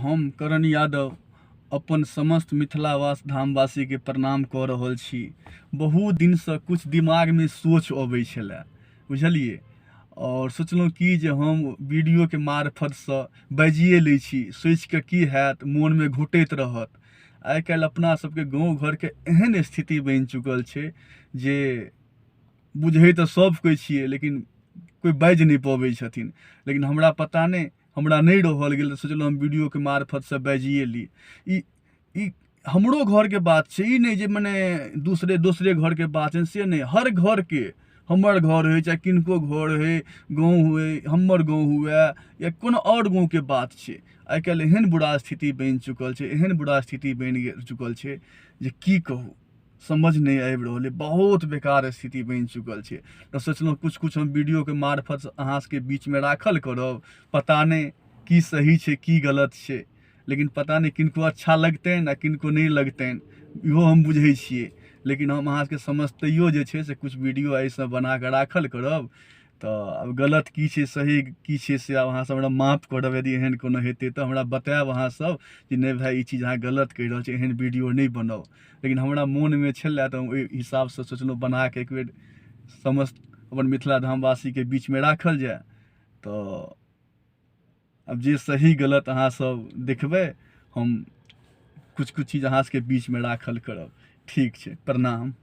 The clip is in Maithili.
हम करण यादव अपन समस्त मिथिलावास धामवासीके प्रणाम कऽ रहल छी। बहुत दिनसँ किछु दिमागमे सोच अबै छलए, बुझलियै? आओर सोचलहुँ कि जे हम वीडियोके मार्फतसँ बाजिए लै छी, सोचिके की हैत, मोनमे घुटैत रहत। आइ काल्हि अपना सबके गाँव घरके एहन स्थिति बनि चुकल छै जे बुझै तऽ सब कोइ छियै, लेकिन कोइ बाजि नहि पबै छथिन। लेकिन हमरा पता नहि, हमरा नहि रहल गेल, तऽ सोचलहुँ हम वीडियोके मार्फतसँ बाजिए ली। ई ई हमरो घरके बात छै, ई नहि जे मने दूसरे दोसरे घरके बात छै, से नहि। हर घरके, हमर घर होइ चाहे किनको घर होइ, गाँव हुए, हमर गाँव हुए या कोनो आओर गाँवके बात छै। आइ काल्हि एहन बुरा स्थिति बनि चुकल छै, एहन बुरा स्थिति बनि चुकल छै जे की कहू, समझ नहि आबि रहल अइ। बहुत बेकार स्थिति बनि चुकल छै। तऽ सोचलहुँ किछु किछु हम वीडियोके मार्फत अहाँ सबके बीचमे राखल करब। पता नहि की सही छै, की गलत छै, लेकिन पता नहि किनको अच्छा लगतनि आ किनको नहि लगतनि, इहो हम बुझै छियै। लेकिन हम अहाँ सबके समझ तैयो जे छै से किछु वीडियो एहिसँ बनाकऽ राखल करब। तऽ आब गलत की छै, सही की छै, से आब अहाँसभ हमरा माफ करब। यदि एहन कोनो हेतै तऽ हमरा बतायब अहाँसभ जे नहि भाय, ई चीज अहाँ गलत कहि रहल छी, एहन वीडियो नहि बनाउ। लेकिन हमरा मोनमे छलए तऽ हम ओहि हिसाबसँ सोचलहुँ बनाकऽ एक बेर समस्त अपन मिथिला धामवासीके बीचमे राखल जाय। तऽ आब जे सही गलत अहाँसभ देखबै, हम किछु किछु चीज अहाँ सबके बीचमे राखल करब। ठीक छै, प्रणाम।